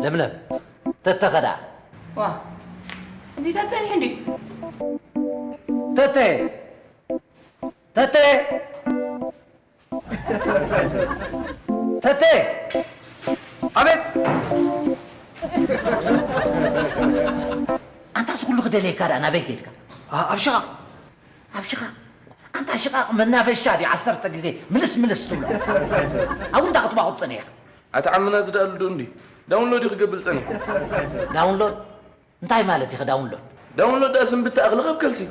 ለምለም፣ ተተ ኸዳ። ዋ፣ እዚ ተጸኒሑ እንዲ። ተተ! ተተ! ተተ! ኣቤት! ኣንታ እዚ ኩሉ ክደልየካ ደኣ ናበይ ከይድካ? ኣ-፣ ኣብ ሽቓቕ። ኣብ ሽቓቕ? ኣንታ ሽቓቕ መናፈሻ ድዩ ዓሰርተ ግዜ ምልስ ምልስ ትብሎ? ኣብኡ እንታይ ክትባኹት ጸኒሕካ? ኣታ ዓምና ዝደኣሉ ዶ እንዲ ዳውንሎድ እዩ ክገብር ጸኒሑ። ዳውንሎድ? እንታይ ማለት ኢኸ ዳውንሎድ? ዳውንሎድ ደኣ ስንብታ እኽሊ ካብ ከልሲ።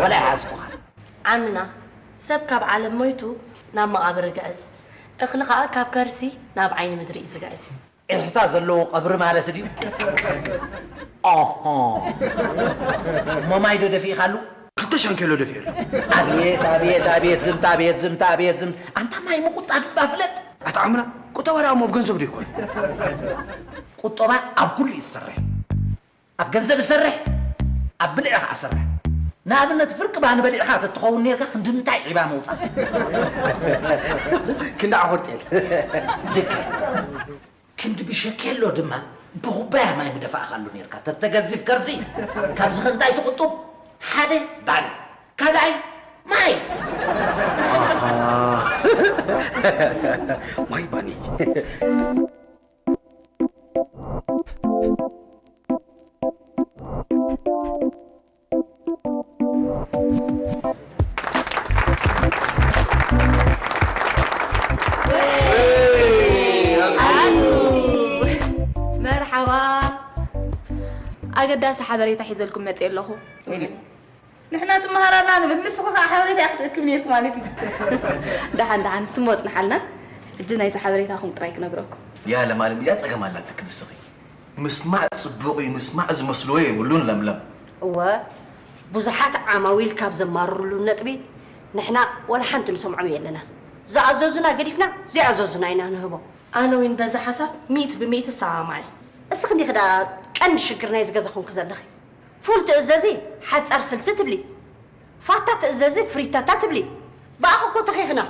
ዋላ ይሓዝኩኻ። ዓምና፣ ሰብ ካብ ዓለም ሞይቱ ናብ መቓብር ይግዕዝ። እኽሊ ኸኣ ካብ ከርሲ ናብ ዓይኒ ምድሪ እዩ ዝግዕዝ። ዒርታ ዘለዎ ቀብሪ ማለት ድዩ? ኦሆ። እሞ ማይ ዶ ደፊእኻሉ? ክልተ ሻንኬሎ ደፊእሉ። ኣብየት፣ ኣብየት፣ ኣብየት ዝምታ፣ ኣብየት ዝምታ፣ ኣብየት ዝምታ። ኣንታ ማይ ምቁጣብ እባ ፍለጥ። ኣታ ዓምና፣ ቁጠባ ደኣ እሞ ብገንዘብ ዶ ይኮን? ቁጠባ ኣብ ኩሉ እዩ ዝሰርሕ። ኣብ ገንዘብ ይሰርሕ፣ ኣብ ብልዒ ኸዓ ሰርሕ። ንኣብነት ፍርቂ ባኒ በሊዕኻ ተትኸውን ኔርካ ክንዲ ምንታይ ዒባ መውጻእ? ክንዲ ዓኾር ጤል። ልክዕ። ክንዲ ብሸኬሎ ድማ ብኹባያ ማይ ምደፋእኻሉ ኔርካ። ተተገዚፍ ከርሲ ካብዚ ኸ እንታይ ትቕጡብ? ሓደ ባኒ፣ ካልኣይ ማይ። ኣሃ። ማይ ባኒ። መርሓባ። ኣገዳሲ ሓበሬታ ሒዘልኩም መፅእ ኣለኹ። ንሕና ትመሃራና ንብል፣ ንስኹ ኸዓ ሓበሬታ ኢኺ ክትእክብ ነይርኪ ማለት እዩ። ደሓን፣ ደሓን፣ ስሞ ጽንሓልና። ሕጂ ናይዚ ሓበሬታኹም ጥራይ ክነግረኩም። ያ ለማለም፣ እዚኣ ጸገም ኣላትኪ ንስኺ። ምስማዕ ጽቡቕ እዩ፣ ምስማዕ ዝመስልዎ የብሉን ለምለም። እወ፣ ብዙሓት ዓማዊል ካብ ዘማርሩሉ ነጥቢ፣ ንሕና ወላ ሓንቲ ንሰምዖም የለና። ዝኣዘዙና ገዲፍና፣ ዘይኣዘዙና ኢና ንህቦ። ኣነ እውን በዚ ሓሳብ ሚእቲ ብሚእቲ እሰማማዕ እየ። እስኺ እንዲኺ ደኣ ቀንዲ ሽግር ናይዚ ገዛ ኮንኪ ዘለኺ። ፉል ትእዘዚ፣ ሓጻር ስልሲ ትብሊ። ፋታ ትእዘዚ፣ ፍሪታታ ትብሊ። ብኣኺ እኮ ተኺኽና።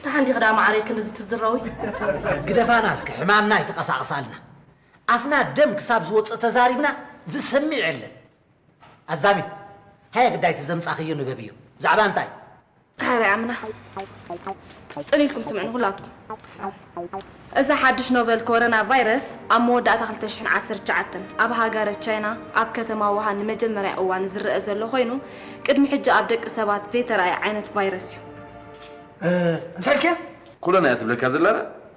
ደሓን ዲኺ ደኣ መዓረይ ክንድዚ ትዝረዊ? ግደፋና እስከ፣ ሕማምና ኣይተቐሳቕሳልና። ኣፍና ደም ክሳብ ዝወጽእ ተዛሪብና ዝሰምዕ የለን። ኣዛሚት፣ ሃየ ግዳይ እቲ ዘምጻኽዮ ንበብዮ። ብዛዕባ እንታይ? ሕራይ ኣምና። ጽን ኢልኩም ስምዑኒ ኩላትኩም። እዚ ሓድሽ ኖቨል ኮሮና ቫይረስ ኣብ መወዳእታ ክልተ ሽሕን ዓሰርተ ትሽዓተን ኣብ ሃገረ ቻይና ኣብ ከተማ ውሃን ንመጀመርያ እዋን ዝረአ ዘሎ ኮይኑ፣ ቅድሚ ሕጂ ኣብ ደቂ ሰባት ዘይተራእየ ዓይነት ቫይረስ እዩ። እ፣ እንታይ ኢልክያ? ኮሎና እያ ትብለካ ዘላ።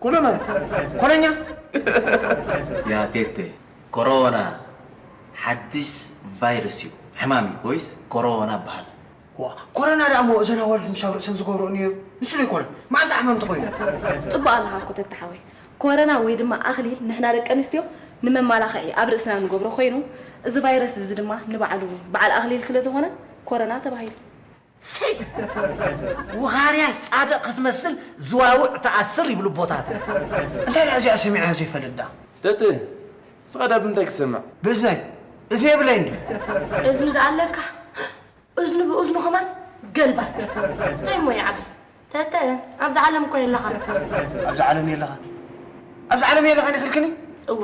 ኮሎና። ኮለኛ። ያ ቴቴ፣ ኮሮና ሓድሽ ቫይረስ እዩ። ሕማም እዩ ወይስ ኮሮና በሃል? ዋ፣ ኮረና ደኣ እሞ እዘን ኣዋልድ ምሻብ ርእሰን ዝገብርኦ ነይሩ። ንሱ ዶ ኣይኮነን? መዓስ ደኣ ሕማም ተኾይኑ? ጽቡቕ ኣለኻ እኮ ተተ ሓወይ። ኮረና ወይ ድማ ኣኽሊል ንሕና ደቂ ኣንስትዮ ንመማላኽዒ ኣብ ርእስና ንገብሮ ኮይኑ፣ እዚ ቫይረስ እዚ ድማ ንባዕሉ በዓል ኣኽሊል ስለ ዝኾነ ኮረና ተባሂሉ። ሰይ! ውኻርያስ ጻድቕ ክትመስል ዝዋውዕ ትኣስር ይብሉ ኣቦታት። እንታይ ደኣ እዚኣ ሰሚዐያ ዘይፈልጥ ደኣ? ተተ፣ ንስኻ ደኣ ብምንታይ ክትሰምዕ? ብእዝነይ። እዝኒ የብለይን ድዩ? እዝኒ ደኣ ኣለካ። እዝኑ ብእዝኑ ከማን ገልባጥ። እንታይ እሞ ይዓብስ? ተተ፣ ኣብዚ ዓለም እኮ የለኻን። ኣብዚ ዓለም የለኻን? ኣብዚ ዓለም የለኻን ኢኽልክኒ? እወ፣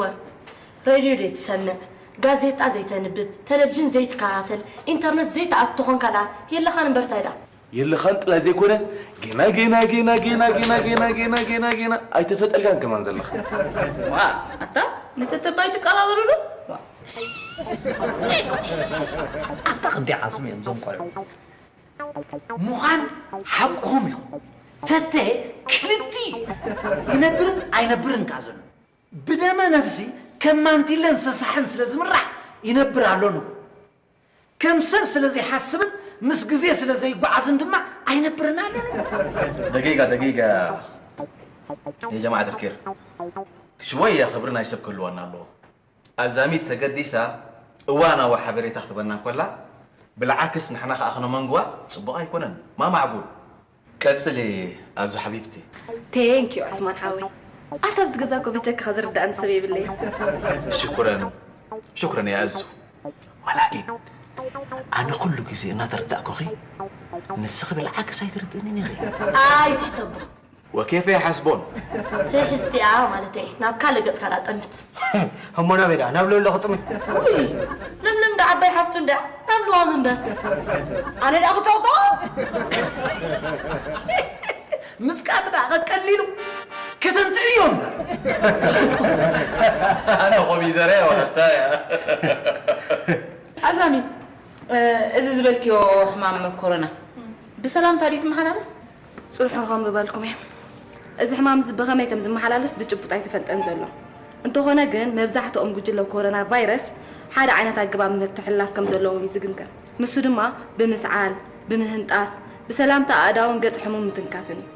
ሬድዮ ዘይትሰምዕ፣ ጋዜጣ ዘይተንብብ፣ ቴሌቪዥን ዘይትከታተል፣ ኢንተርነት ዘይትኣቱ ተኾንካ ደኣ የለኻን እምበር እንታይ ደኣ? የለኻን ጥራይ ዘይኮነ፣ ጌና ጌና ጌና ጌና ጌና ጌና ጌና ጌና ጌና ኣይተፈጠርካን ከማን ዘለኻ። ዋ፣ ኣታ፣ ንተተባይ ትቀባበሉሉ? ዋ። ኣታ ክንደይ ዓስሙ እዮም እዞም ቆልዑ። ምዃን ሓቅኹም ኢኹም። ተተ ክልቲ ይነብርን ኣይነብርን ከኣ ዘሎ። ብደመ ነፍሲ ከም ማንቲለን ሰሳሕን ስለ ዝምራሕ ይነብር ኣሎ ንብል። ከም ሰብ ስለ ዘይሓስብን ምስ ግዜ ስለ ዘይጓዓዝን ድማ ኣይነብርን ኣሎ ንብል። ደቂቃ፣ ደቂቃ። የጀማዓ ተርኪር። ሽወያ ክብሪ ናይ ሰብ ክህልወና ኣለዎ። ኣዛሚት ተገዲሳ እዋናዊ ሓበሬታ ክትበና እንኮላ፣ ብልዓክስ ንሕና ከኣ ክነመንግዋ ጽቡቕ ኣይኮነን። ማ ማዕጉል? ቀጽሊ ኣዙ ሓቢብቲ። ቴንክ ዩ ዑስማን ሓወይ። ኣታ ኣብዚ ገዛ እኮ ብጀካኻ ዝርዳእኒ ሰብ የብለይ። ሽኩረን፣ ሽኩረን ያ ኣዙ። ዋላ ግን ኣነ ኩሉ ግዜ እናተረዳእኩኺ ንስኺ ብልዓክስ ኣይትርድእንን ኢኺ። ኣይትሕሰቦ። ወኬፈ ይሓስቦን። ትሕዝቲኣ ማለተይ፣ ናብ ካልእ ገጽካ ደኣ ጠምት። እሞ ናበይ ደኣ? ናብ ለሎ ክጥምት? ውይ፣ ለምለም ደኣ ዓባይ ሓፍቱ እንድያ፣ ናብ ልዋም እምበር። ኣነ ደኣ ክጸውጦ? ምስቃጥ ደኣ ቀቀሊሉ። ከተንትዕዮ እምበር። ኣነ ኮሚደረ ወለታ እያ። ኣዛሚት፣ እ፣ እዚ ዝበልክዮ ሕማም ኮሮና ብሰላምታ ድዩ ዝመሓላለፍ? ጽንሑ ከንብበልኩም እየ። እዚ ሕማም እዚ ብኸመይ ከም ዝመሓላለፍ ብጭቡጥ ኣይተፈልጠን ዘሎ። እንተኾነ ግን መብዛሕትኦም ጉጅለ ኮሮና ቫይረስ ሓደ ዓይነት ኣገባብ ምትሕልላፍ ከም ዘለዎም እዩ ዝግምገም። ንሱ ድማ ብምስዓል፣ ብምህንጣስ፣ ብሰላምታ ኣእዳውን ገጽ ሕሙም ምትንካፍን እዩ።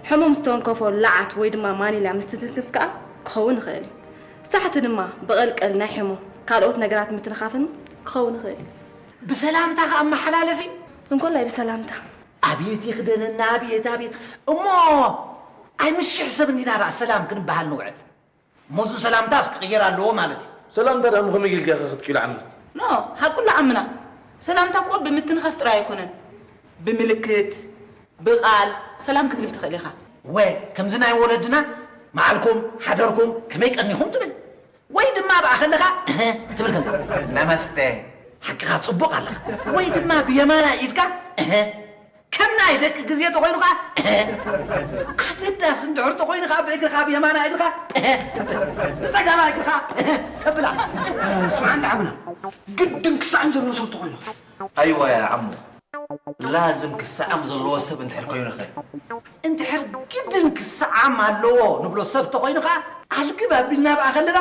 ሕሙም ዝተንከፎ ላዓት ወይ ድማ ማኒላ ምስ ትትንክፍ ከኣ ክኸውን ይኽእል እዩ። ሳሕቲ ድማ ብቐልቀል ናይ ሕሙም ካልኦት ነገራት ምትንኻፍን ክኸውን ይኽእል እዩ። ብሰላምታ ከኣ መሓላለፊ? እንኮላይ ብሰላምታ። ኣቤት ይኽደነና፣ ኣቤት፣ ኣቤት። እሞ፣ ኣይ፣ ምስ ሽሕ ሰብ እንዲና ደኣ ሰላም ክንበሃል ንውዕል። እሞ፣ እዚ ሰላምታስ ክቕየር ኣለዎ ማለት እዩ። ሰላምታ ደኣ ከመይ ጌርካ ኢኻ ክትቅይሮ ዓምና? ኖ፣ ሓቁ ኣሎ ዓምና። ሰላምታ እኮ ብምትንኻፍ ጥራይ ኣይኮነን። ብምልክት፣ ብቓል፣ ሰላም ክትብል ትኽእል ኢኻ። ወ፣ ከምዚ ናይ ወለድና፣ መዓልኩም፣ ሓደርኩም፣ ከመይ ቀኒኹም ትብል። ወይ ድማ ብኣ ከለኻ እህ ትብል ከንተ። ነመስተ። ሓቅኻ ጽቡቕ ኣለኻ። ወይ ድማ ብየማናይ ኢድካ እህ። ከም ናይ ደቂ ግዜ ተኾይኑ ኸኣ እህ። ኣገዳሲ እንድሕር ተኾይኑ ኸኣ ብእግርኻ ብየማናይ እግርኻ እህ ተብል። ብጸጋማይ እግርኻ እህ ተብል። ስምዓኒ ዓምና፣ ግድን ክሳዕም ዘለዎ ሰብ ተኾይኑ። ኣይዋ ያ ዓሙ። ላዝም ክሰዓም ዘለዎ ሰብ እንድሕር ኮይኑ ኸ? እንድሕር ግድን ክሰዓም ኣለዎ ንብሎ ሰብ ተኾይኑ ኸኣ፣ ኣልግብ ኣቢልና ብኣ ከለና፣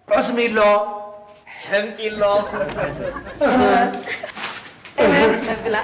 ዑስሚ ኣሎ፣ ሕምጢ ኣሎ። ነብላ።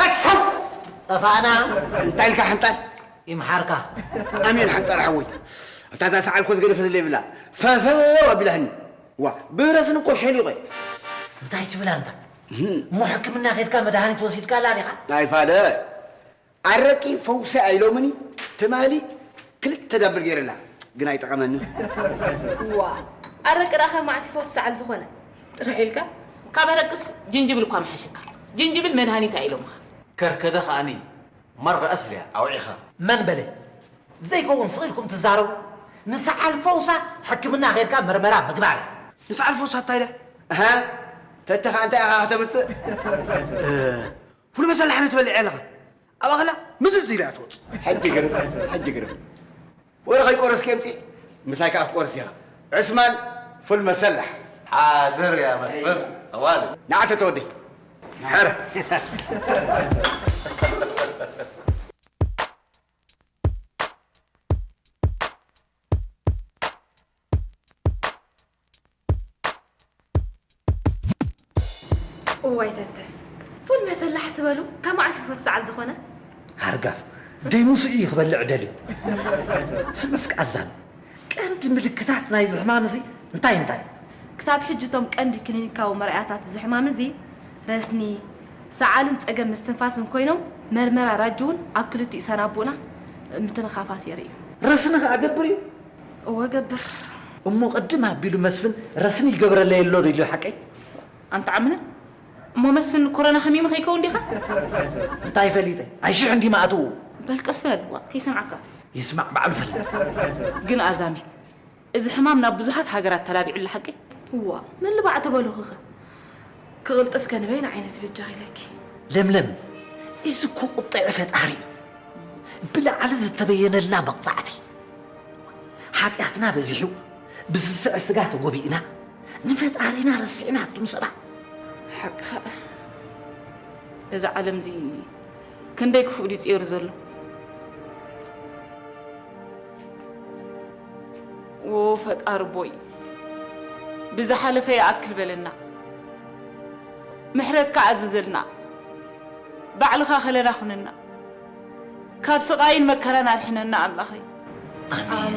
ኣሰው! ጠፋእና። እንታይ ኢልካ ሓንጣል? ይምሓርካ። ኣሜን ሓንጣል ሓወይ። እታ እዛ ሰዓል ኮ ዝገደፈትለይ ብላ። ፈፈው ኣቢላህኒ። ዋ፣ ብረስን እኮ ሸሊቆ። እንታይ ትብል ኣንታ? እም። እሞ ሕክምና ኸድካ መድሃኒት ወሲድካ ኣላ ዲኻ? ኣይፋለ። ኣረቂ ፈውሲ ኣይሎምኒ ትማሊ ክልተ ዳብል ገይረላ ግን ኣይጠቐመኒ። ዋ ኣረቂ ደኣ ካብ መዓስ ይፈውስ ሰዓል ዝኾነ? ጥራሕ ኢልካ ካብ ኣረቅስ ጅንጅብል እኳ ምሓሸካ። ጅንጅብል መድሃኒት ኣይሎምኻ። ከርከደ ከኣኒ ማር ረኣስ ልያ ኣውዒኻ። መን በለ ዘይከውን ስቕ ኢልኩም ትዛረቡ? ንሰዓል ፈውሳ ሕክምና ኸይድካ መርመራ ምግባር እዩ። ንሰዓል ፈውሳ እንታይ ኢለ? ኣሃ ተተ ኸኣ እንታይ ኢኻ ከተምጽእ? ፉል መሰላሕ ነትበልዕ ኣለኻ ኣብ ኣኽላ ምዝዝ ኢላ እያ ትወጽእ። ሕጂ ግርም ሕጂ ግርም ወረ ኸይቆረስኪ የምጺ ምሳይ ከኣ ክትቆርስ ኢኻ። ዕስማን ፉል መሰላሕ። ሓድር ያ መስፍን ኣዋል። ንዓ ተተ ወደይ። ሕረ። እዋይ ተተስ ፉል መሰላሕ ዝበሉ ካብ መዓስ ይፈስ ሰዓል ዝኾነ? ሃርጋፍ ደይ ሙሱ እዩ ክበልዕ ደልዩ። ስምስክ ኣዛን ቀንዲ ምልክታት ናይዚ ሕማም እዚ እንታይ እንታይ? ክሳብ ሕጂ እቶም ቀንዲ ክሊኒካዊ መርኣያታት እዚ ሕማም እዚ ረስኒ፣ ሰዓልን ጸገም ምስትንፋስን ኮይኖም መርመራ ራጂ እውን ኣብ ክልቲኡ ሰናቡእና ምትንኻፋት የርእዩ። ረስኒ ከኣ ገብር እዩ? እወ ገብር። እሞ ቅድም ኣቢሉ መስፍን ረስኒ ይገብረለይ ኣሎ ዶ ኢሉ ሓቀይ? ኣንታ ዓምነ እሞ መስፍን ኮሮና ሓሚሙ ከይከውን ዲኻ? እንታይ ፈሊጠ? ኣይ ሽሕ እንዲ ማእትኡ። በል ቀስ በል ዋ ከይሰምዓካ። ይስማዕ ባዕሉ ፈልጥ። ግን ኣዛሚት እዚ ሕማም ናብ ብዙሓት ሃገራት ተላቢዑ ኣሎ ሓቂ? እዋ ምልባዕ ተበሉኽኸ ክቕልጥፍ ከንበይን ዓይነት በጃኺ ኢለኪ። ለምለም እዚ እኮ ቁጥዐ ፈጣሪ እዩ። ብላዕሊ ዝተበየነልና መቕጻዕቲ። ሓጢኣትና በዚሑ ብዝስዕ ስጋ ተጎቢእና ንፈጣሪና ረሲዕና ኣቱም ሰባት። ሓቅኻ እዛ ዓለም እዚ ክንደይ ክፉእ ድዩ ጸይሩ ዘሎ። ዎ ፈጣሪ ቦይ ብዝሓለፈ ይኣክል በለና ምሕረትካ ኣዝዘልና ባዕልኻ ከለላ ኩነና ካብ ስቓይን መከራን ኣድሕነና ኣምላኸይ። ኣሜን።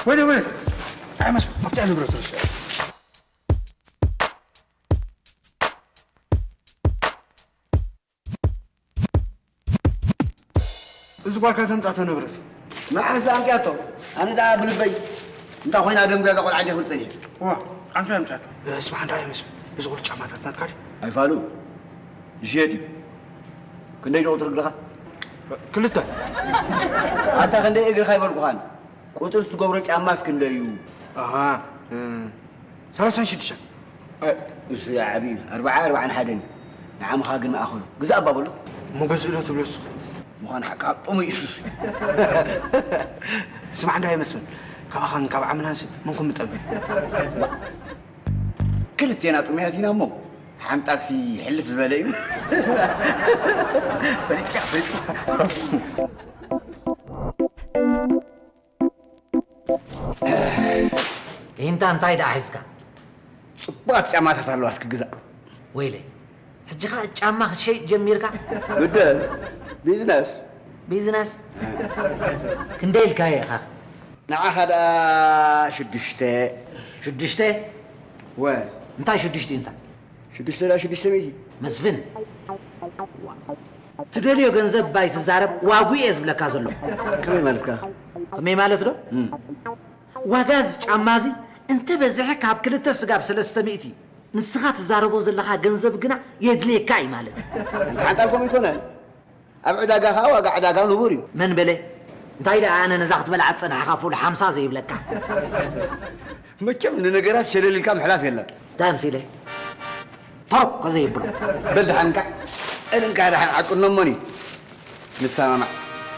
ወይኔ ወይኔ! ኣይ መስፍን ኣብቲ ንብረት ረስዐ። እዚ ጓልካ ተምጻእቶ ንብረት እዩ። መዓስ ኣምጽኣቶ? ኣነ ደኣ ብልበይ እንታ ኮይና ደንጉያ እዛ ቆልዓ እንዲያ ክብል ጸኒሐ። እዋ፣ ኣንቱ እያ ኣምጽኣቶ። ስማዕ እንዳ እየ መስፍን፣ እዚ ኩሉ ጫማታት ናትካ ድዩ? ኣይፋሉ፣ ዝሽየጥ እዩ። ክንደይ ዶ ቁጽሪ እግርኻ? ክልተ። ኣታ ክንደይ እግርኻ ኣይበልኩኻን። ቁጽሪ ትገብሮ ጫማስ ክንደይ እዩ? ኣሃ፣ እ፣ ሰላሳን ሽዱሽተን። እ፣ እሱ ዓቢ እዩ። ኣርብዓ፣ ኣርብዓን ሓደን እዩ። ንዓምኻ ግን መኣኸሉ። ግዛእ እባ በሎ። እሞ ገዝእ ዶ ትብሎ ንስኻ? ምዃን ሓቃ ጥሙይ እሱስ። ስማዕ እንዳ ይመስል። ካባኻን ካብ ዓምናንስ መንኩም ምጠሚ። ክልቴና ጥሙያት ኢና እሞ ሓምጣሲ ሕልፍ ዝበለ እዩ። ፈሊጥካ፣ ፈሊጥካ። ኢንታ እንታይ ደኣ ሒዝካ? ጽቡቓት ጫማታት ኣለዋ እስኪ ግዛእ። ወይለይ ሕጂ ኸኣ ጫማ ክትሸይጥ ጀሚርካ? ግደል ቢዝነስ። ቢዝነስ? ክንደይ ኢልካዮ ኢኻ? ንዓኻ ደኣ ሽዱሽተ። ሽዱሽተ? ወ እንታይ ሽዱሽተ ኢንታ? ሽዱሽተ ዳ ሽዱሽተ ሚእቲ። መስፍን። ዋ። ትደልዮ ገንዘብ እባ ኣይትዛረብ፣ ዋጉ እየ ዝብለካ ዘለኹ። ከመይ ማለትካ? ከመይ ማለት ዶ? ዋጋ እዚ ጫማ እዚ እንተበዝሐ ካብ ክልተ ስጋብ ሰለስተ ሚእቲ እዩ። ንስኻ ትዛረቦ ዘለኻ ገንዘብ ግና የድልየካ እዩ ማለት እዩ። እንተ ሓንጣል ከምኡ ኣይኮነን። ኣብ ዕዳጋ ኸኣ ዋጋ ዕዳጋ ንቡር እዩ። መን በለ? እንታይ ደኣ ኣነ ነዛ ክትበልዓ ዝጸናሕኻ ፉል ሓምሳ ዘይብለካ? መቸም ንነገራት ሸለል ኢልካ ምሕላፍ የለን። እንታይ ኣምሲለ? ተረኮ ዘይብሉ። በል ደሓን እንካ በል እንካ ደሓን ዓቅኖ እሞኒ ንሰማማዕ።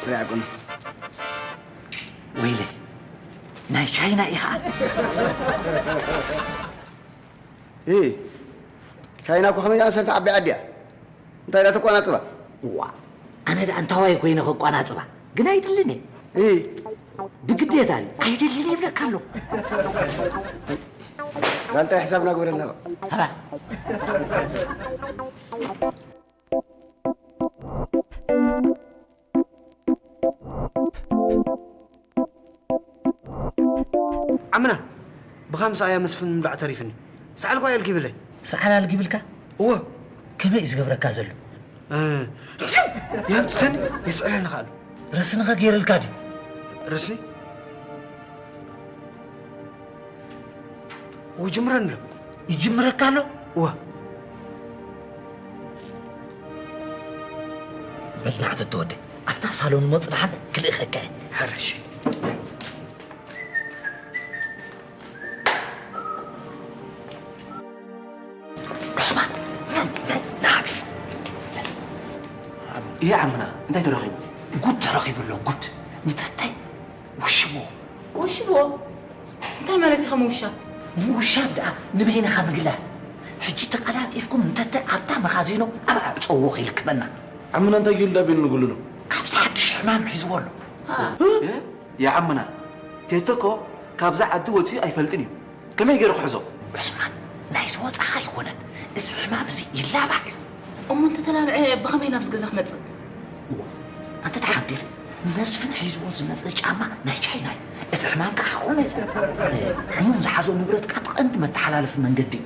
በል ዓቅኖ። ወይለይ ናይ ቻይና ኢኻ። እ ቻይና እኮ ከመይ ዝኣመሰለት ዓባይ ዓዲ እያ። እንታይ ደኣ ተቋናጽባ? ዋ፣ ኣነ ደኣ እንታዋይ ኮይነ ከቋናጽባ? ግን ኣይድልን እየ። እ፣ ብግዴታ ድዩ? ኣይደልን እየ ይብለካ ኣለኹ። ጋንጣ ሕሳብ ናግበረና። ሃባ። ዓምና፣ ብኻ ምሳኣ እያ መስፍን ምብላዕ ተሪፍኒ። ሰዓል ኳ የልጊብለይ። ሰዓል ኣልጊብልካ? እወ። ከመይ እዩ ዝገብረካ ዘሎ? እ፣ ያንትሰኒ የስዕለኒ ከኣሉ። ረስንኸ ገይረልካ ድዩ? ረስኒ? እወ፣ ጅምረኒ ኣሎ። ይጅምረካ ኣሎ? እወ። በል ንዓ ተተወደ፣ ኣብታ ሳሎን እሞ ጽንሓን ክልእኸካ እየ። ሕርሽ። ዑስማን፣ ኑ፣ ኑ፣ ንዓቢ። እየ ዓምና፣ እንታይ ተረኺቡ? ጉድ ተረኺቡ ኣሎ፣ ጉድ። ንተተይ ውሽቦ። ውሽቦ? እንታይ ማለት እዩ ከምውሻ? ምውሻብ ደኣ ንበይንኻ ምግላል። ሕጂ ተቐላጢፍኩም ንተተ ኣብታ መኻዚኖ ኣብ ኣዕፀዎ ከይልክመና። ዓምና እንታይ ጌሩ ዳቤን ንጉልሎ? ኣብዚ ሓድሽ ሕማም ሒዝዎ ኣሎ። እ? እ? ያ ዓምና፣ ቴተ እኮ ካብዛ ዓዲ ወፂኡ ኣይፈልጥን እዩ። ከመይ ገይሩ ክሕዞ? ዑስማን፣ ናይ ዝወፃኻ ኣይኮነን። እዚ ሕማም እዚ ይላባዕ እዩ። እሞ እንተተላብዐ ብኸመይ ናብዚ ገዛ ክመጽእ? እዋ፣ ኣንተ ደሓን ዲር? መስፍን ሒዝዎ ዝመጸ ጫማ ናይ ቻይና እዩ። እቲ ሕማም ከዓ ከኾነ እዩ። እ፣ ሕሙም ዝሓዞ ንብረት ከዓ እቲ ቀንዲ መተሓላለፊ መንገዲ እዩ።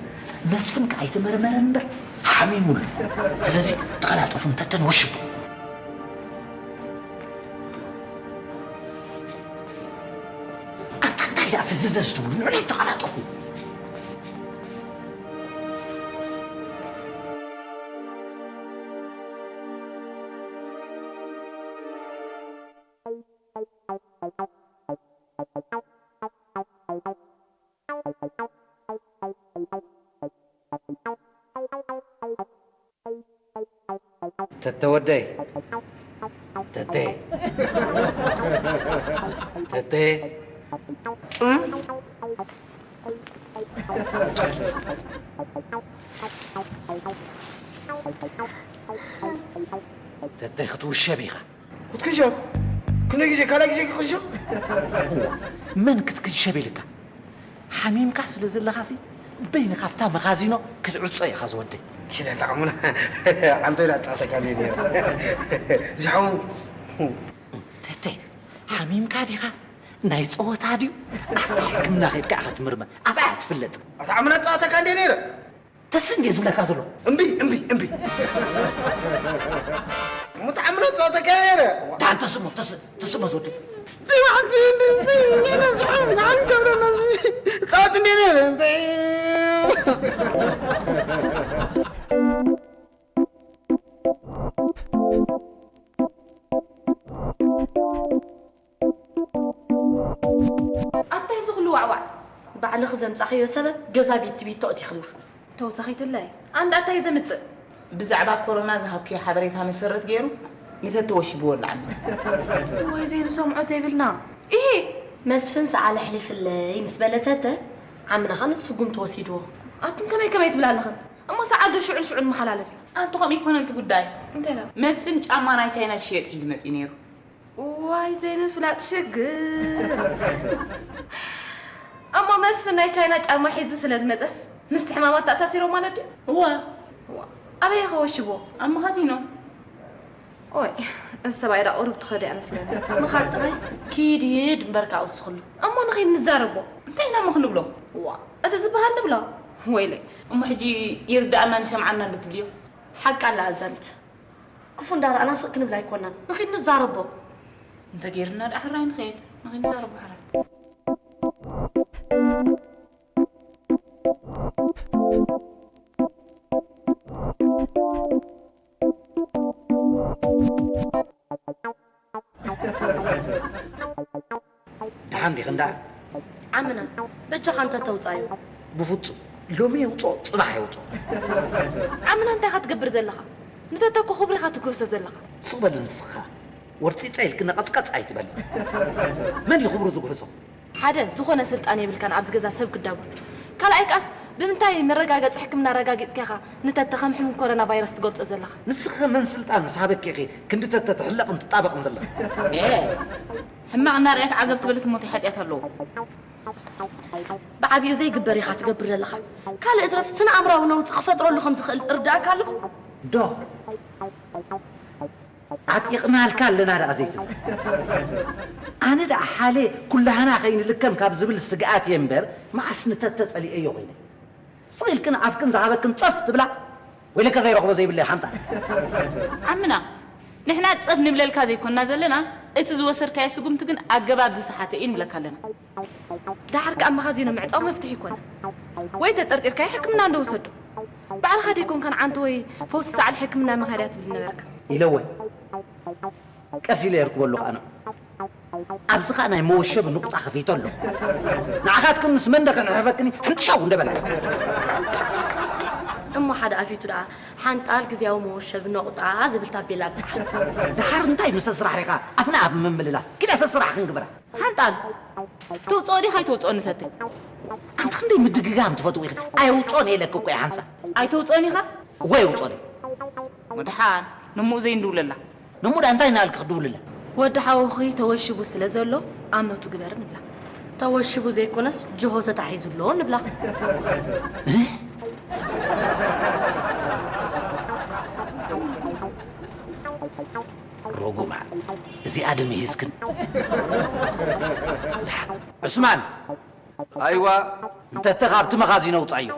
መስፍን ከዓ ኣይተመርመረን እምበር ሓሚሙሉ። ስለዚ ተቐላጠፉ እንተተን ወሽቡ። ኣንታ እንታይ ደኣ ፍዝዘዝ ትብሉ? ንዑ ተቐላጠፉ። ተተ ወደይ። ተተ። ተተ። ተተ ክትውሸብ ኢኻ። ክትክንሸብ? ክንደይ ግዜ? ካልኣይ ግዜ ክኽንሸብ? መን ክትክንሸብ ኢልካ? ሓሚምካ ስለ ዘለኻሲ በይንኻ ኣብታ መኻዚኖ ክትዕጾ ኢኻ ዝወደይ። ኪዳ ጣዕሙና። ዓንተ ኢላ ጻተካ እንዴ ነይራ። ዝሓመምኩ። ተተ፣ ሓሚምካ ዲኻ? ናይ ጸወታ ድዩ? ኣብታ ሕክምና ኸይድካ ኢኻ ትምርመር። ኣብኣ እያ ትፍለጥ። ኣታ ዓምና ጻተካ እንዴ ነይረ? ተስ እንዴ ዝብለካ ዘሎ? እምቢ፣ እምቢ፣ እምቢ። ሙት ዓምና ጻተካ ነይረ። ዳን ተስሞ፣ ተስ-፣ ተስሞ ዝወደይ። ጻወት እንዴ ነይረ? ኣታይ እዚ ኩሉ ዋዕዋዕ? ባዕልኺ ዘምጻኽዮ ሰበብ ገዛ ቢቲ ቢቶ እቲኽላ። ተወሳኺትለይ። ኣንዳ ኣታይ ዘምጽእ? ብዛዕባ ኮሮና ዝሃብክዮ ሓበሬታ መሰረት ገይሩ ንተተወሽብዎ ኣለዓኒ። ወይ ዘይንሰምዖ ዘይብልና። ኢሂ! መስፍን ሰዓል ኣሕሊፍለይ ምስ በለ ተተ፣ ዓምና ኸኣ ነቲ ስጉምቲ ወሲድዎ። ኣቱም ከመይ ከመይ ትብላ ኣለኽን? እሞ ሰዓል ዶ ሽዑን ሽዑን መሓላለፊ? ኣንቲ ከምኡ ኣይኮነን እቲ ጉዳይ። እንታይ ደኣ? መስፍን ጫማ ናይ ቻይና ዝሽየጥ ሒዙ መጺኡ ነይሩ። ዋይ ዘይምፍላጥ ሽግር። እሞ መስፍን ናይ ቻይና ጫማ ሒዙ ስለ ዝመጸስ ምስቲ ሕማማት ተኣሳሲሮ ማለት ድዩ? እወ። እዋ፣ ኣበይ ከወሽቦ? ኣብ መኻዚኖ። ኦይ፣ እዚ ሰብኣይ ዳ ቁሩብ ትኸዱ እያ መስለኒ። ምኻድ ጥራይ ኪድ ይድ እምበር ካብ ወስኽሉ። እሞ ንኸይድ ንዛረቦ። እንታይ ኢና እሞ ክንብሎ? እዋ፣ እቲ ዝበሃል ንብሎ። ወይለይ። እሞ ሕጂ ይርዳእናን ይሰምዓናን ዶ ትብልዮ? ሓቂ ኣላ ኣዛሚት። ክፉ እንዳረኣና ስቕ ክንብል ኣይኮናን። ንኺድ ንዛረቦ። እንተ ጌርና ደኣ ሕራይ ንኸይድ። ንኺድ ንዛረቦ ሕራይ። ደሓን ዲኺ እንዳ? ዓምና፣ በጃኻ እንተ ተውጻዮ። ብፍጹም። ሎሚ የውጽኦ፣ ጽባሕ የውጽኦ። ዓምና፣ እንታይ ኢኻ ትገብር ዘለኻ? ንተተ እኮ ክብሩ ኢኻ ትግህሶ ዘለኻ። ስቕ በል ንስኻ። ወርጺጸ ኢልኪ ነቐጽቀጽ ኣይትበል። መን እዩ ክብሩ ዝግህሶ? ሓደ፣ ዝኾነ ስልጣን የብልካን ኣብዚ ገዛ ሰብ ክዳጉን። ካልኣይ ከኣስ፣ ብምንታይ መረጋገጺ ሕክምና ኣረጋጊጽካ ኢኻ ንተተ ከም ሕሙም ኮሮና ቫይረስ ትገልጾ ዘለኻ? ንስኺ መን ስልጣን ምስ ሃበኪ ኢኺ ክንዲ ተተ ትሕለቕን ትጣበቕን ዘለኺ? ኤ፣ ሕማቕ እናርኣየት ዓገብ ትብልስ እሞ እንታይ ሓጢኣት ኣለዎ? ብዓቢኡ ዘይግበር ኢኻ ትገብር ዘለኻ። ካልእ እትረፍ ስነ ኣእምራዊ ነውጺ ክፈጥረሉ ከም ዝኽእል እርዳእካ ኣለኹ። ዶ ዓጢቕናልካ ኣለና ደኣ ዘይትብል። ኣነ ደኣ ሓሌ ኩላህና ከይንልከም ካብ ዝብል ስግኣት እየ እምበር፣ መዓስ ንተተ ጸሊኤዮ ኮይነ። ስቕ ኢልክን ኣፍክን ዝሃበክን ጸፍ ትብላ፣ ወይለከ ዘይረኽቦ ዘይብለይ ሓንጣል። ዓምና፣ ንሕና ጸፍ ንብለልካ ዘይኮንና ዘለና፣ እቲ ዝወሰድካዮ ስጉምቲ ግን ኣገባብ ዝሰሓተ እዩ ንብለካ ኣለና። ደሓር ከኣ መኻዚኖ ምዕጻው መፍትሒ ኣይኮነን። ወይ ተጠርጢርካዮ ሕክምና እንዶ ውሰዶ። ባዕልኻ ደይኮንካን ዓንተ ወይ ፈውሲ ሰዓል ሕክምና ምኻድያ ትብል ነበርካ። ኢለወ። ቀስ ኢለ የርክቦ ኣለኹ ኣነ። ኣብዚ ኸኣ ናይ መወሸቢ ንቑጣ ከፊተ ኣለኹ። ንዓኻትኩም ምስ መንደኸ ንሕፈክኒ ሕንጥሻው እንደበላ። እሞ ሓደ ኣፊቱ ደኣ ሓንጣል ግዝያዊ መወሸቢ ነቑጣ ዝብል ታቤላ ብጽሓፍ። ደሓር እንታይ ምስ ስራሕ ኢኻ ኣፍና ኣፍ ምምልላስ? ግደሰ ስራሕ ክንግብራ። ሓንጣል፣ ተውፅኦ ዲኻ ኣይተውፅኦን ንሰተ? ኣንቲ ክንደይ ምድግጋም ትፈትው ኢኺ? ኣየውፅኦን እየ ኢለኪ እኮ እየ ሓንሳብ። ኣይተውፅኦን ኢኻ? እወ የውፅኦን እየ። ወድሓን፣ ነምኡ ዘይንድውለላ። ነምኡ ደኣ እንታይ እናበልኪ ክድውልላ? ወዲ ሓውኺ ተወሺቡ ስለ ዘሎ ኣምነቱ ግበር ንብላ። ተወሺቡ ዘይኮነስ ጅሆ ተታሒዙ ኣሎ ንብላ። ርጉማት፣ እዚኣ ድም ሂዝክን። ዑስማን! ኣይዋ! እንተተ ካብቲ መኻዚኖ ውጻዮ።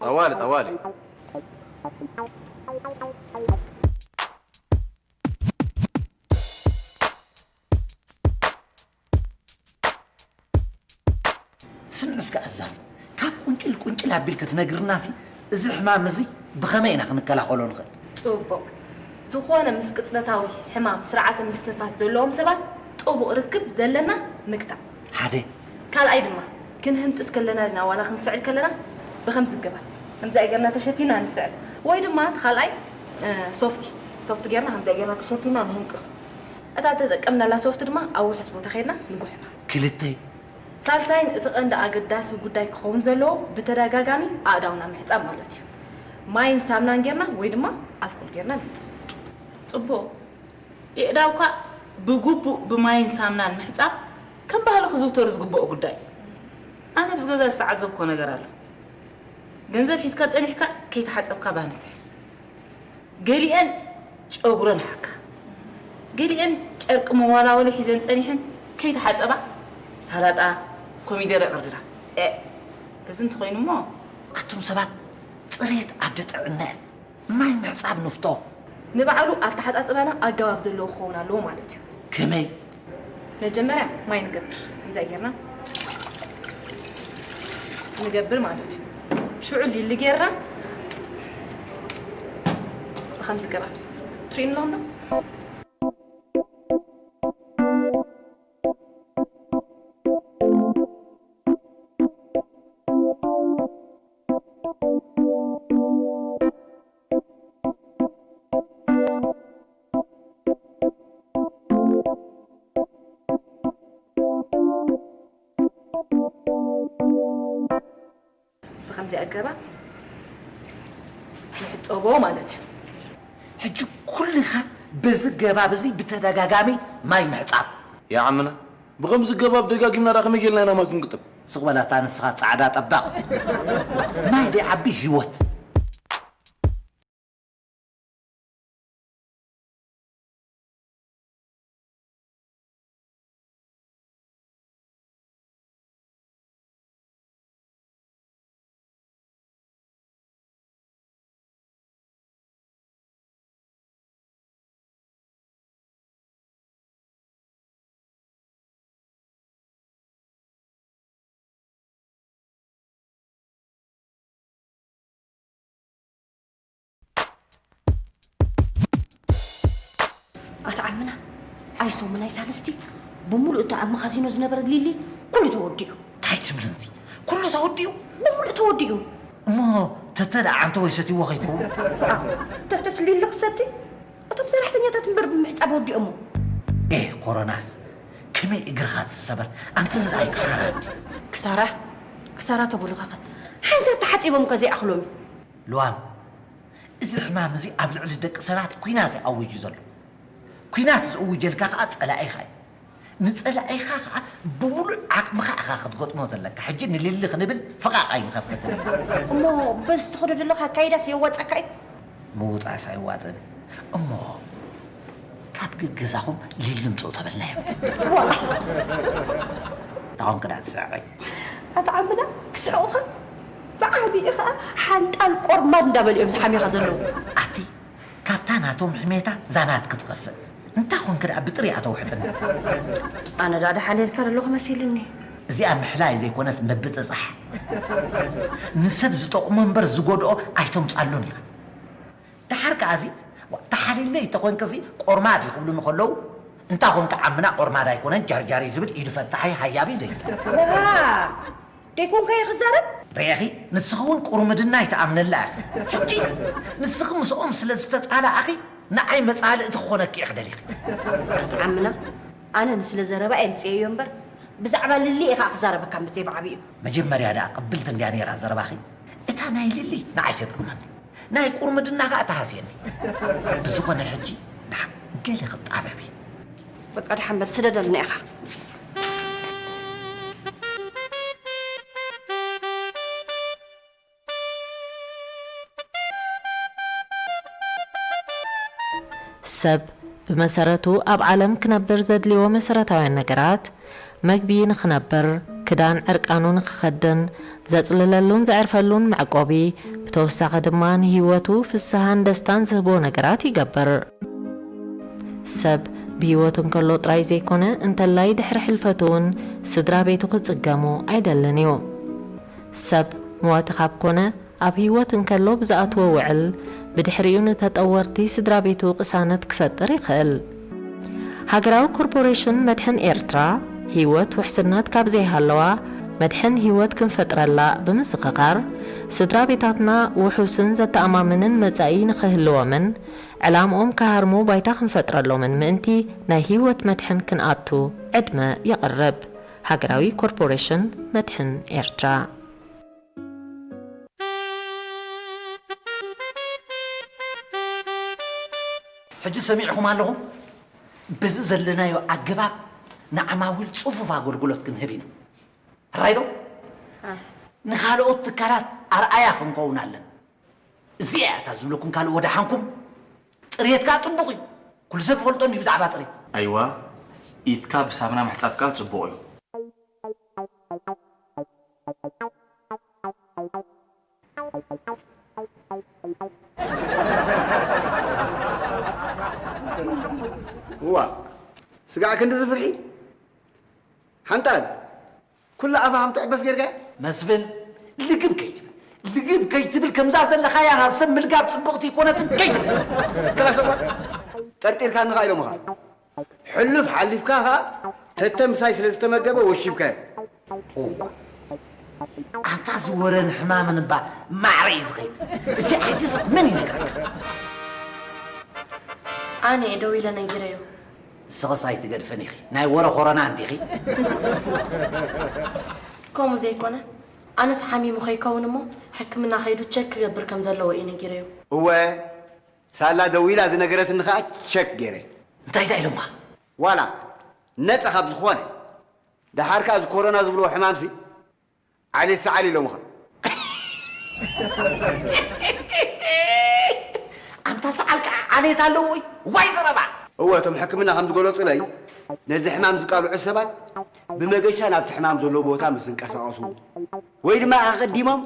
ጠዋሊ፣ ጠዋሊ። ስምዒ እስከ ኣዛብእ። ካብ ቁንጭል ቁንጭል ኣቢልኪ ትነግርናሲ፣ እዚ ሕማም እዚ ብኸመይ ኢና ክንከላኸሎ ንኽእል? ጽቡቕ። ዝኾነ ምስ ቅጽበታዊ ሕማም ስርዓተ ምስትንፋስ ዘለዎም ሰባት ጥቡቕ ርክብ ዘለና ምግታእ። ሓደ። ካልኣይ ድማ፣ ክንህንጥስ ከለና ዲና ዋላ ክንስዕል ከለና ብኸምዚ ገባር፣ ከምዚኣ ጌርና ተሸፊና ንስዕል። ወይ ድማ እቲ ካልኣይ፣ እ፣ ሶፍቲ፣ ሶፍቲ ጌርና ከምዚኣ ጌርና ተሸፊና ንህንጥስ። እታ እተጠቀምናላ ሶፍቲ ድማ ኣብ ውሑስ ቦታ ኸይድና ንጉሕፋ። ክልተ። ሳልሳይን እቲ ቀንዲ ኣገዳሲ ጉዳይ ክኸውን ዘለዎ፣ ብተደጋጋሚ ኣእዳውና ምሕጻብ ማለት እዩ። ማይን ሳምናን ጌርና ወይ ድማ ኣልኮል ጌርና ንሕጸብ። ጽቡቕ። የእዳውካ ብግቡእ ብማይን ሳምናን ምሕጻብ ከም ባህሊ ክዝውተር ዝግብኦ ጉዳይ እዩ። ኣነ ኣብዚ ገዛ ዝተዓዘብኩዎ ነገር ኣሎ። ገንዘብ ሒዝካ ጸኒሕካ ከይተሓጸብካ ባኒ ትሕዝ። ገሊኤን ጨጉረን ሓካ፣ ገሊኤን ጨርቂ መዋላወሊ ሒዘን ጸኒሐን ከይተሓጸባ ሳላጣ፣ ኮሚደረ ይቕርድዳ። ኤእ፣ እዚ እንተኾይኑ እሞ። ኣቱም ሰባት፣ ጽሬት ዓዲ ጥዕና እዩ። ማይ ምሕጻብ ንፍቶ። ንባዕሉ ኣተሓጻጽባና ኣገባብ ዘለዎ ክኸውን ኣለዎ ማለት እዩ። ከመይ? መጀመርያ ማይ ንገብር፣ ከምዚኣ ጌርና ንገብር ማለት እዩ። ሽዑ ሊሊ ጌርና ብኸምዚ ገባር። ትርእዩ ኣለኹም ዶ? ብኸምዚ ኣገባብ ንሕጸቦ ማለት እዩ። ሕጂ ኩልኻ በዚ ገባብ እዚ ብተደጋጋሚ ማይ ምሕጻብ። ያ ዓምና፣ ብኸምዚ ገባብ ደጋጊምና ደኣ ከመይ ጌርና ኢና ማይ ክንግጥም? ስቕ በል ኣታ ንስኻ ጻዕዳ ጠባቕ። ማይ ደይዓቢ ህይወት። ኣታ ዓምና፣ ኣይሶም ናይ ሳልስቲ ብምሉእ እቲ ኣብ መኻዚኖ ዝነበረ ሊሊ ኩሉ ተወዲኡ። እንታይ ትብል እንቲ? ኩሉ ተወዲኡ? ብምሉእ ተወዲኡ። እሞ ተተ ደኣ ዓንተ ወይ ሰትይዎ ከይከውን? ኣ፣ ተተስ ሊሊ ክሰቲ? እቶም ሰራሕተኛታት እምበር ብምሕጻብ ወዲኦሞ። ኤ፣ ኮሮናስ ከመይ እግርኻ ትሰበር? ኣንቲ ዝረኣይ ክሳራ እንዲ። ክሳራ? ክሳራ ተብሉኻኸ? ሓንሳብ ተሓጺቦም ከ ዘይኣኽሎም እዩ። ልዋም፣ እዚ ሕማም እዚ ኣብ ልዕሊ ደቂ ሰባት ኲናት እዩ ኣዊጁ ዘሎ። ኲናት ዝእውጀልካ ከኣ ጸላኢኻ እዩ። ንጸላኢኻ ከኣ ብምሉእ ዓቕምኻ ኢኻ ክትገጥሞ ዘለካ። ሕጂ ንልሊ ክንብል ፍቓቕ ኣይንኸፍትን። እሞ በዚ ትኸዶ ዘለኻ ኣካይዳስ የዋጻካ እዩ? ምውጣስ ኣይዋጽን። እሞ ካብ ገገዛኹም ሊሊ ምጽኡ ተበልናዮም። ዋ! ታኾንክ ደኣ ትስዕቐይ። ኣቶ ዓምና ክስሕቑኻ ብዓቢኡ ኸኣ ሓንጣል ቆርማድ እንዳበሉ እዮም ዝሓምዩኻ ዘለዉ። ኣቲ ካብታ ናቶም ሕሜታ ዛናት ክትኸፍእ። እንታይ ኾንክ ደኣ ብጥሪኣ ተውሕጥኒ። ኣነ ደኣ ደሓልየልካ ዘለኹ መሲሉኒ። እዚኣ ምሕላይ ዘይኮነት ምብጽጻሕ። ንሰብ ዝጠቕሞ እምበር ዝጎድኦ ኣይተምጻሉን ኢኻ። ደሓር ከኣ እዚ ተሓሊለይ ተኾንክሲ ቆርማድ እዩ ክብሉኒ ከለዉ፣ እንታ ኾንካ ዓምና ቆርማድ ኣይኮነን ጃርጃር እዩ ዝብል ኢዱ ፈታሒ ሃያቢ እዩ ዘይትብል። ዋ! ደይኮንካዮ ክዛረብ? ርኤኺ፣ ንስኺ እውን ቁርምድና ኣይትኣምነላ ኢኺ። ሕጂ ንስኺ ምስኦም ስለ ዝተጻላኣኺ ንዓይ መጻልእቲ ክኾነኪ እየ ክደሊኺ። ኣቲ ዓምና፣ ኣነ ንስለ ዘረባ እየ ምጽኤዮ እምበር ብዛዕባ ልሊ እየ ከዓ ክዛረበካ ምጽኤ ብዓቢኡ። መጀመርያ ደኣ ቅብልቲ እንድያ ነይራ ዘረባኺ። እታ ናይ ልሊ ንዓይ ትጥቕመኒ። ናይ ቁርምድና ኸኣ ተሃስየኒ። ብዝኾነ ሕጂ ደሓን ገለ ክጣበብ እየ። በቃ ደሓን በል ስደደልና ኢኻ። ሰብ ብመሰረቱ ኣብ ዓለም ክነብር ዘድልይዎ መሰረታውያን ነገራት መግቢ ንኽነብር፣ ክዳን ዕርቃኑ ንኽኸድን፣ ዘጽልለሉን ዘዕርፈሉን መዕቆቢ፣ ብተወሳኺ ድማ ንህይወቱ ፍስሃን ደስታን ዝህቦ ነገራት ይገብር። ሰብ ብህይወቱ እንከሎ ጥራይ ዘይኮነ እንተላይ ድሕሪ ሕልፈቱ እውን ስድራ ቤቱ ክጽገሙ ኣይደልን እዩ። ሰብ መዋቲ ካብ ኮነ ኣብ ህይወት እንከሎ ብዝኣትዎ ውዕል ብድሕሪኡ ንተጠወርቲ ስድራ ቤቱ ቅሳነት ክፈጥር ይኽእል። ሃገራዊ ኮርፖሬሽን መድሕን ኤርትራ ህይወት ውሕስነት ካብ ዘይሃለዋ መድሕን ህይወት ክንፈጥረላ ብምዝኽኻር ስድራ ቤታትና ውሑስን ዘተኣማምንን መጻኢ ንኽህልዎምን ዕላምኦም ክሃርሙ ባይታ ክንፈጥረሎምን ምእንቲ ናይ ህይወት መድሕን ክንኣቱ ዕድመ የቕርብ። ሃገራዊ ኮርፖሬሽን መድሕን ኤርትራ። ሕጂ ሰሚዕኹም ኣለኹም? በዚ ዘለናዮ ኣገባብ ንዓማዊል ጽፉፍ ኣገልግሎት ክንህብ ኢና። ሕራይ ዶ? ንኻልኦት ትካላት ኣርኣያ ክንከውን ኣለና። እዚኣ እያ እታ ዝብለኩም ካልእ ወደሓንኩም። ጽርየት ከኣ ጽቡቕ እዩ። ኩሉ ሰብ ይፈልጦ እንድዩ ብዛዕባ ጽርየት። ኣይዋ፣ ኢድካ ብሳምና ምሕጻብ ከኣ ጽቡቕ እዩ። እዋ፣ ስጋዕ ክንድዚ ፍርሒ? ሓንጣል፣ ኩላ ኣፋ ከም ትዕበስ ጌርካ? መስፍን፣ ልግብ ከይትብል፣ ልግብ ከይትብል፣ ከምዛ ዘለኻያ ናብ ሰብ ምልጋብ ጽብቕቲ ኣይኮነትን ከይትብል። ክላስ እኳ ጠርጢርካኒ ኸኣ ኢሎምኻ። ሕሉፍ ሓሊፍካ ኸኣ ተተ ምሳይ ስለ ዝተመገበ ወሺብካዮ። እዋ፣ ኣንታ እዚ ወረ ንሕማምን እባ ማዕረ እዩ ዝኸይድ። እዚ ሕጅስ መን ይነግረካ? ኣነ እየ ደው ኢለ ነጊረዮ። ንስኽስ ኣይትገድፍን ኢኺ። ናይ ወረ ኮሮና እንዲኺ። ከምኡ ዘይኮነ ኣነስ ሓሚሙ ከይከውን እሞ ሕክምና ከይዱ ቸክ ክገብር ከም ዘለዎ እየ ነጊረዮ። እወ ሳላ ደዊላ ዝነገረትኒ ከኣ ቸክ ገይረ። እንታይ ደኣ ኢሎምኻ? ዋላ ነጻ ካብ ዝኾነ ደሓር ከኣ እዚ ኮሮና ዝብልዎ ሕማምሲ ዓሌት ሰዓል ኢሎምኻ። ኣንታ ሰዓል ከዓ ዓሌት ኣለዎ እዩ። ዋይ ዘረባ! እወ እቶም ሕክምና ከም ዝገለጹለይ ነዚ ሕማም ዝቃልዑ ሰባት ብመገሻ ናብቲ ሕማም ዘለዎ ቦታ ምስ ዝንቀሳቐሱ ወይ ድማ ኣቐዲሞም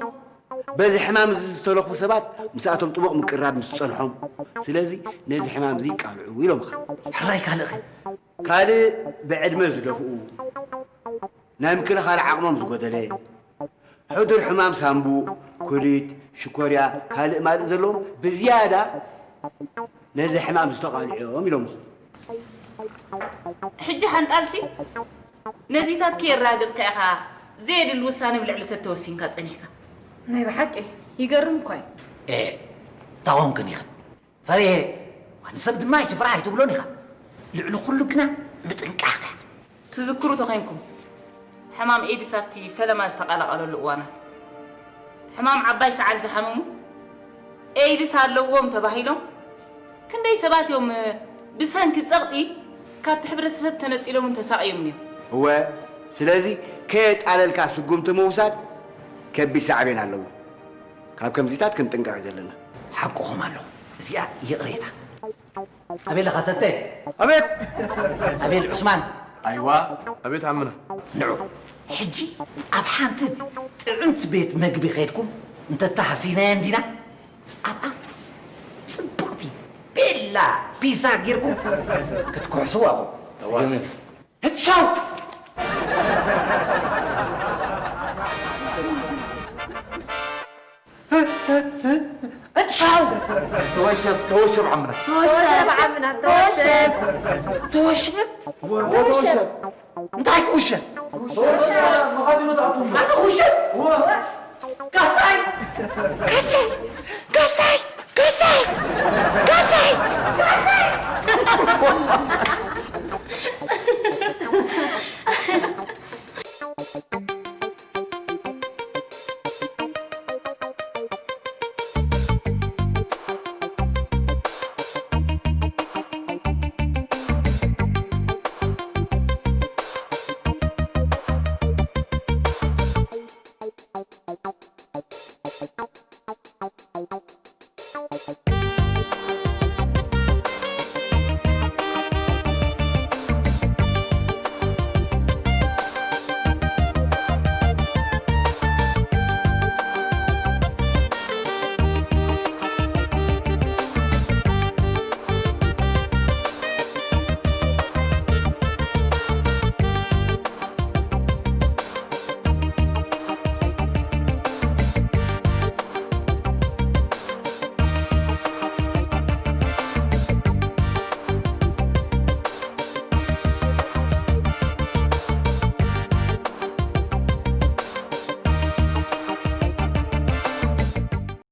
በዚ ሕማም እዚ ዝተለኽፉ ሰባት ምስኣቶም ጥቡቕ ምቅርራብ ምስ ዝጸንሖም ስለዚ ነዚ ሕማም እዚ ይቃልዑ ኢሎምኻ። ሕራይ ካልእኸ? ካልእ ብዕድመ ዝደፍኡ፣ ናይ ምክልኻል ዓቕሞም ዝጎደለ፣ ሕዱር ሕማም ሳንቡእ፣ ኩሊት፣ ሽኮርያ፣ ካልእ ማልእ ዘለዎም ብዝያዳ ነዚ ሕማም ዝተቓልዑ እዮም ኢሎምኹም። ሕጂ ሓንጣልሲ ነዚታት ከየራገጽካ ኢኻ ዘየድሊ ውሳነ ብልዕሊ ተተወሲንካ ጸኒሕካ። ናይ ብሓቂ ይገርም እኳ እዩ። ኤ ታኾንክን ኢኽን ፈሪሄ ንሰብ ድማ ኣይትፍራሕ ኣይትብሎን ኢኻ። ልዕሊ ኩሉ ግና ምጥንቃቕ። ትዝክሩ ተኾይንኩም ሕማም ኤድስ ኣብቲ ፈለማ ዝተቐላቐለሉ እዋናት ሕማም ዓባይ ሰዓል ዝሓመሙ ኤይድስ ኣለዎም ተባሂሎም ክንደይ ሰባት እዮም ብሰንኪ ጸቕጢ ካብቲ ሕብረተሰብ ተነጺሎምን ተሳቕዮምን እዮም። እወ፣ ስለዚ ከየጣለልካ ስጉምቲ ምውሳድ ከቢድ ሳዕቤን ኣለዎ። ካብ ከምዚታት ክንጥንቀቕ እዩ ዘለና። ሓቅኹም ኣለኹም። እዚኣ ይቕሬታ። ኣቤል ኣኻተተ። ኣቤት። ኣቤል ዑስማን። ኣይዋ። ኣቤት ዓምና። ንዑ፣ ሕጂ ኣብ ሓንቲ ጥዕምቲ ቤት መግቢ ኸይድኩም እንተተሃሲናዮ እንዲና፣ ኣብኣ ጽብቕቲ ቤላ ፒዛ ጌርኩም ክትኩሕስዋ ኢኹም። እዋይ። ህትሻው! እትሻው! ተወሸብ፣ ተወሸብ ዓምና። ተወሸብ ዓምና፣ ተወሸብ። ተወሸብ? ተወሸብ። እንታይ ክውሸብ? ተወሸብ፣ መኻዚኖ ተኣትዉ። ኣነ ክውሸብ? እወ። ካሳይ! ካሳይ! ካሳይ! ካሳይ! ካሳይ! ካሳይ!